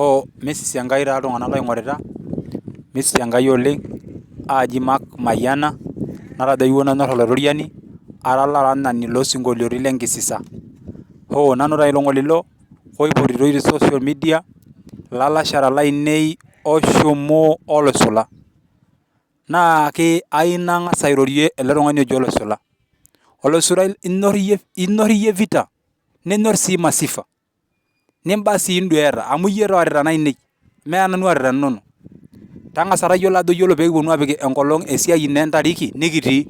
Oo misisi Enkai taa iltung'anak laing'orita, misisi Enkai oleng', aaji Mark Mayiana, natadoyio nanyor Olaitoriani, ara olaranyani loosinkolioitin lenkisisa. Hoo nanu taa ilo ng'olilo oipotitoi te social media, ilalashera lainei oshumu oloisula. Naake ayieu nang'as airorie ele tung'ani oji oloisula. Oloisula inyor iyie vita, ninyor sii masifa, nimba sii indueta amu iyie taa oarita nainei mee nanu oarita inono. Tang'asa tayiolo ajo iyiolo pee kiponu aapik enkolong' esiai ino entariki nekitii.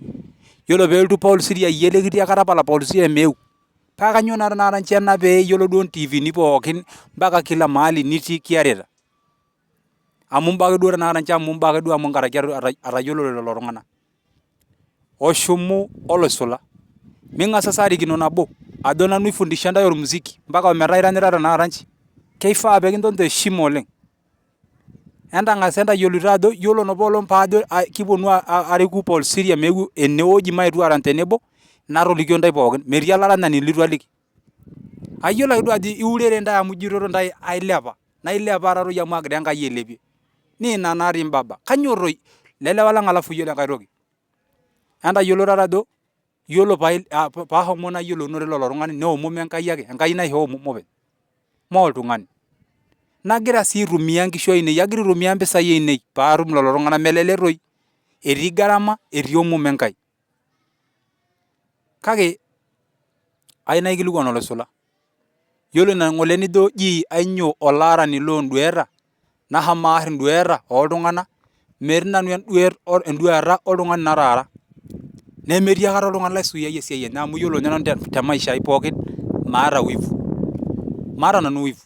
Iyiolo peelotu Paul Siria iyie lekitiaka tapala Paul Siria meeu. Paa kanyoo naa tenakata nchi ena pee iyiolo duo ntiivini pookin mpaka kila mahali nitii kiarita. Amu imbaa ake duo tenakata nchi amu imbaa ake duo amu nkaraki atayiolo lelo tung'anak. Oshumu oloisula, ming'asasa arikino nabo ajo nanu aifundisha ntae ormuziki mpaka ometaa iranyita tenakata nchi. Keifaa pee kincho ntae heshima oleng'. Entang'asa entayiolito ajo iyiolo enapa olong' paajo kiponu ariku Paul Siria meeu enewueji maetu arany tenebo, natolikio ntae pookin, metii olaranyani litu aliki. Ayiolo ake duo ajo iurere ntae amu ijitoto ntae ailepa, nailepa taatoi amu aagira Enkai ailepie. Naa ina natii mbaba. Kanyoo toi? Lelewa lang' alafu iyiolo enkae toki, entayiolo taata ajo iyiolo paashomo nayiolounore lelo tung'anak naa omom Enkai ake, Enkai naishoo omom openy, mee oltung'ani. Nagira sii aitumia nkishu ainei, agira aitumia mpisai ainei paatum lelo tung'anak, melelek toi, etii gharama etii omom Enkai. Kake ayieu naikilikuan oloisula, yiolo ina ng'ole nijo jii ainyio olaarani loondueta nashomo aar indueta oltung'anak, metii nanu enduata oltung'ani nataara, nemetii aikata oltung'ani laisuyiayie esiai enye amu iyiolo ninye nanu te maisha ai pookin maata wivu, maata nanu wivu.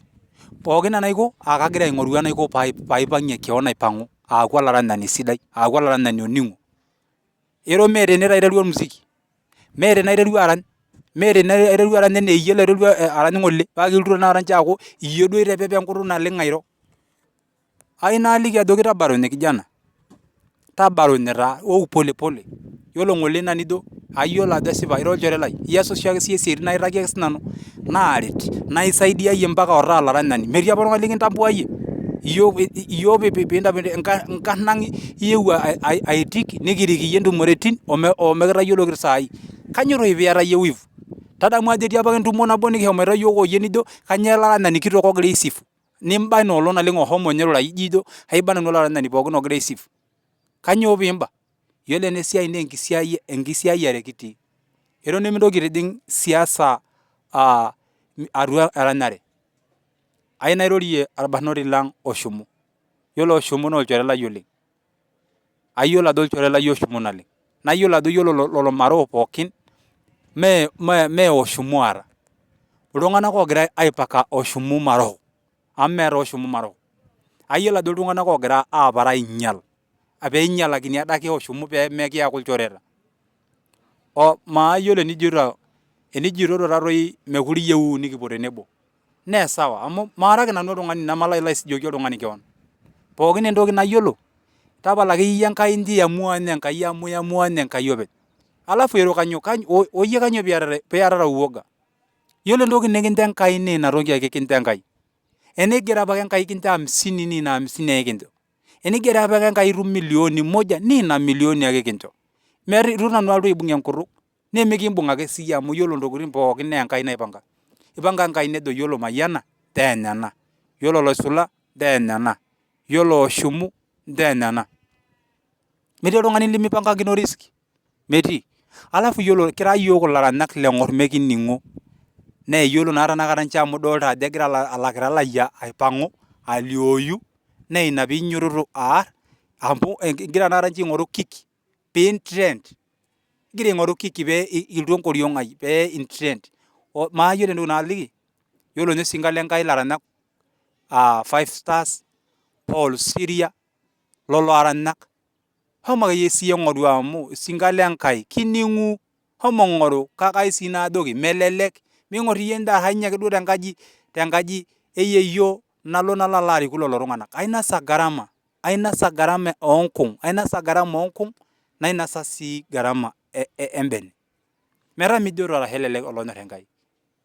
Pookin enaiko aa kagira aing'oru enaiko paipang'ie keon aipang'u aaku olaranyani sidai, aaku olaranyani oning'o. Ero mee tene taa aiterua ormuziki, mee tene aiterua arany, mee tene aiterua arany enaa iyie laiterua arany ng'ole paa kilotu tenakata nche aaku iyie duo oitepepa enkutuk naleng' airo. Ayieu naaliki ajoki tabarunye kijana, tabarunye taa ou pole pole. Yiolo ng'ole ina nijo ayiolo ajo esipa ira olchore lai, iyasa oshiake siye isiaitin naitaki ake sinanu naaret naisaidiayie mpaka otaa olaranyani, metii apa oltung'ani likintambuayie iyiook inkarn ang' iyewuo aitik nikirik iyie intumoritin omekitayioloki saai. Kainyoo toi piyata iyie wivu? Tadamu ajo etii apake entumo nabo nikishomoita iyiook oyie nijo kainyoo ele aranyani kitok ogira aisifu, nimba ina olong' naleng' oshomo ninye airura ijo aiba nanu olaranyani pookin ogira aisifu. Kainyoo piimba? Yiolo ena siai naa enkisiayiare kitii. Eton mintoki aitijing' siasa atua eranyare. Ayieu nairorie orbarnoti lang' Oshumu. Yiolo Oshumu naa olchore lai oleng'. Ayiolo ajo olchore lai Oshumu naleng'. Nayiolo ajo yiolo lelo maroo pookin mee Oshumu oota. Iltung'anak oogira aipaka Oshumu maroho amu meeta Oshumu maroho. Ayiolo ajo iltung'anak oogira aapare ainyal pee einyalakini adake Oshumu pee mekiaku ilchoreta. Mayiolo enijito, enijitoto taatoi mekure iyieuu nikipuo tenebo naa sawa amu maarake nanu oltung'ani nemalo alo aisujoki oltung'ani keon. Pookin entoki nayiolo, tapala akeyie Enkai incho iamua ninye Enkai amu iamua ninye Enkai openy. Alafu ero kanyoo, oyie kanyoo piyatata uoga? Yiolo entoki nikincho Enkai naa ina toki ake kincho Enkai. Enigero apake Enkai kincho hamsini naa ina hamsini ake kincho. Enigero apake Enkai itum milioni moja naa ina milioni ake kincho. Meeta itu nanu alotu aibung enkutuk nemikimbung ake siyie amu iyiolo ntokitin pookin naa Enkai naipanga. Ipanga Enkai nejo iyiolo Mayiana nteeny ena, iyiolo oloisula nteeny ena, iyiolo oshumu nteeny ena. Metii oltung'ani lemipangakino riziki, metii. Alafu iyiolo kira iyiook ilaranyak leng'or mekining'o naa iyiolo naa tenakata nche amu idolta ajo egira olakira lai aipang'u alioyu naa ina piinyototo aar amu igira tenakata nche aing'oru kiki piintrend, igira aing'oru kiki pee ilotu enkoriong' ai pee intrend. Mayiolo entoki naaliki, yiolo ninye osinka le Nkai ilaranyak aa five stars, Paul Siria, lolo aranyak, shomo akeyie siye ng'oru amu osinka le Nkai kining'u, shomo ng'oru kake ayieu sii naajoki melelek, ming'or iyie nidarranye ake duo tenkaji eyeyio nalo nalo alo ariku lelo tung'anak, ainosa gharama, ainosa gharama oonkung', ainosa gharama oonkung' nainosa sii gharama embene. Metaa mijo taa arashu elelek olonyor Enkai.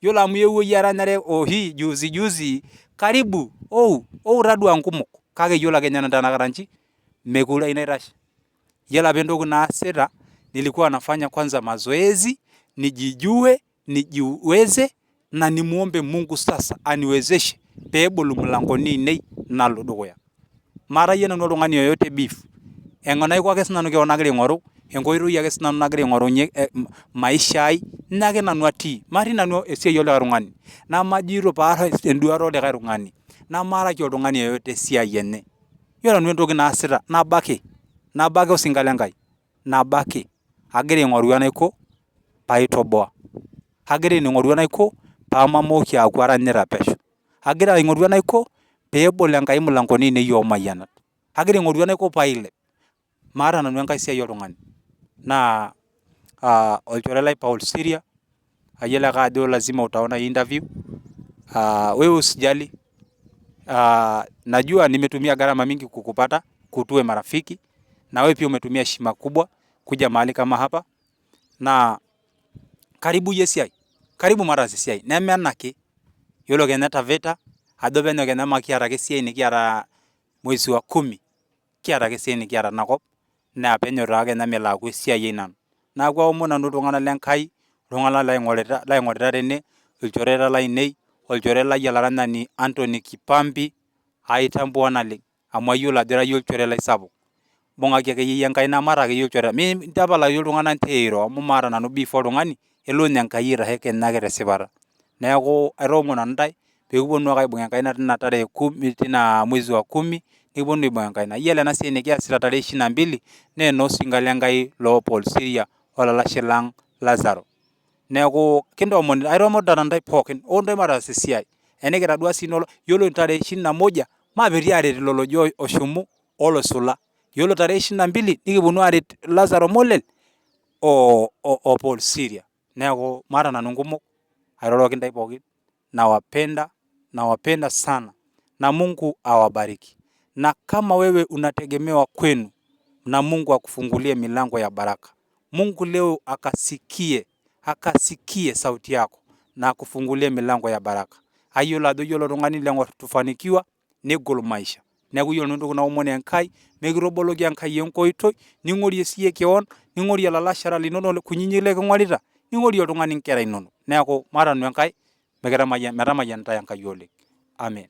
Yiolo amu iyewuo iyie eranyare oshi juzi juzi. Karibu ou ou tadua nkumok kake iyiolo ake ninye nanu tenakata nchi mekure ayieu naitashe. Iyiolo apa entoki naasita nilikuwa nafanya kwanza mazoezi nijijue nijiweze na nimuombe Mungu sasa aniwezeshe peebol imulangoni ainei nalo dukuya. Maatayie nanu oltung'ani yoyote beef, enaiko ake sinanu kewon agira aing'oru, enkoitoi ake sinanu nagira aing'orunye maisha ai, ine ake nanu atii, matii nanu esiai olikae tung'ani, nemajito paar enduata olikae tung'ani, namaaraki oltung'ani yoyote esiai enye. Yiolo nanu entoki naasita nabo ake, nabo ake osinka le Nkai, nabo ake, agira aing'oru enaiko paitoboa, agira aing'oru enaiko pamamooki aaku aranyita pesho, agira aing'oru enaiko peebol Enkai imulangoni ainei oomayianat, agira aing'oru enaiko pailep, maata nanu enkae siai oltung'ani. Naa olchore lai Paul Siria, ayiolo ake ajo lazima utaona hii interview, wewe usijali, najua nimetumia gharama mingi kukupata, tuwe marafiki, na wewe pia umetumia heshima kubwa kuja mahali kama hapa, naa karibu iyie esiai, karibu mataas esiai, neme ena ake, yiolo kenya Taveta, ajo penyo kenya makiata ake esiai nikiata mwezi wa kumi, kiata ake esiai nikiata tinakop, naa penyo taa kenya melo aaku esiai ai nanu. Neeku aomon nanu iltung'anak le Nkai, iltung'anak laing'orita laing'orita tene, ilchoreta lainei, olchore lai olaranyani Anthony Kipambi, aitambua naleng amu ayiolo ajo ira iyie olchore lai sapuk. Mbung'aki akeyie iyie enkaina mataa akeyie ilchoreta, tapala akeyie iltung'anak nchoo eiro amu maata nanu beef oltung'ani, elo ninye Enkai aitashe kenya ake tesipata. Neeku aitoomon nanu intae pekiponu ake aibung' enkaina tina tarehe kumi tina mwezi wa kumi, nikiponu aibung' enkaina. Iyiolo ena siai nikiasita tarehe ishirini na mbili naa enoosinka le Nkai loo Paul Siria olalashe lang Lazaro. Neeku kintoomon aitoomonita nanu intae pookin, oo ntae mataas esiai. Enikitadua sii ina olong', yiolo tarehe ishirini na moja maapetie aaret ilo loji oshumu oloisula. Yiolo tarehe ishirini na mbili nikiponu aaret Lazaro Molel o Paul Siria. Neeku maata nanu nkumok, airoroki intae pookin, nawapenda, nawapenda sana na Mungu awabariki. Na kama wewe unategemewa kwenu na Mungu akufungulie milango ya baraka. Mungu leo akasikie, akasikie sauti yako na akufungulie milango ya baraka. Ayiolo ajo yiolo oltung'ani leng'or itu fanikiwa negol maisha. Neeku yiolo nanu entoki naomon Enkai, mikitoboloki Enkai enkoitoi, ning'orie siyie kewon, ning'orie ilalashera linonok kunyinyik leking'orita, ning'orie oltung'ani inkera inonok. Neeku maata nanu enkae, metamayiana intae Enkai oleng. Amen.